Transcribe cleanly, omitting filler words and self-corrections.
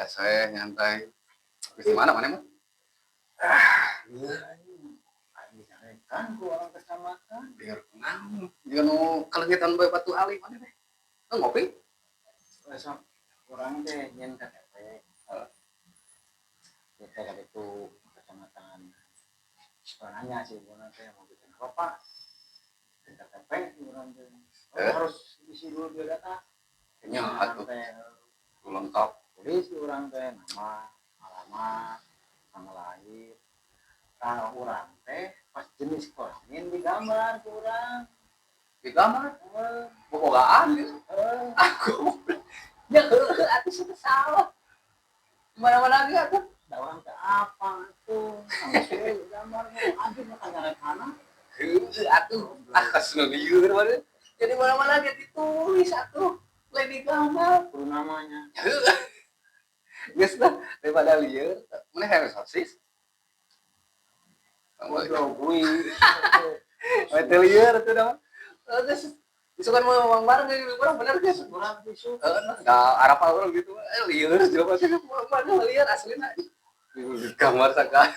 Biasa ya, nyantai. Habis di mana mana emang? Iya, aing dicarekan ku orang kecamatan. Biar naon. Jiga nu kaleungitan bae batu ali mana teh. Oh, ngopi? Besok urang teh nyieun KTP. Heeh. Kita kan itu kecamatan. Suka nanya sih, urang teh mau bikin apa, Pak? Bikin KTP urang teh. Oh, Eh? Harus isi dulu biodata. Nya atuh Teh lengkap. Tulis urang teh nama, alamat, tanggal lahir. Tah, urang teh pas jenis kelamin digambar ku urang. Di kamar Eh, bobogaan gitu. Eh, Aku ya heueuh atuh sudah salah. Mana-mana ge atuh. Da urang teh apa tuh? Langsung gambar anjing mah nyarekana. Heueuh atuh. Ah, kasih lieur mana. Jadi mana-mana ge ditulis atuh. Lain di gambar. Kudu namanya. Geus lah daripada lieur. Mana hayang sosis? Goblok kuy. Teu lieur atuh dah. Geus isukan mau ngomong bareng ge urang bener geus. Urang tisu. Heeh, da arapal urang gitu. Eh, lieur jelema teh mana lieur aslina. Di gambar saka.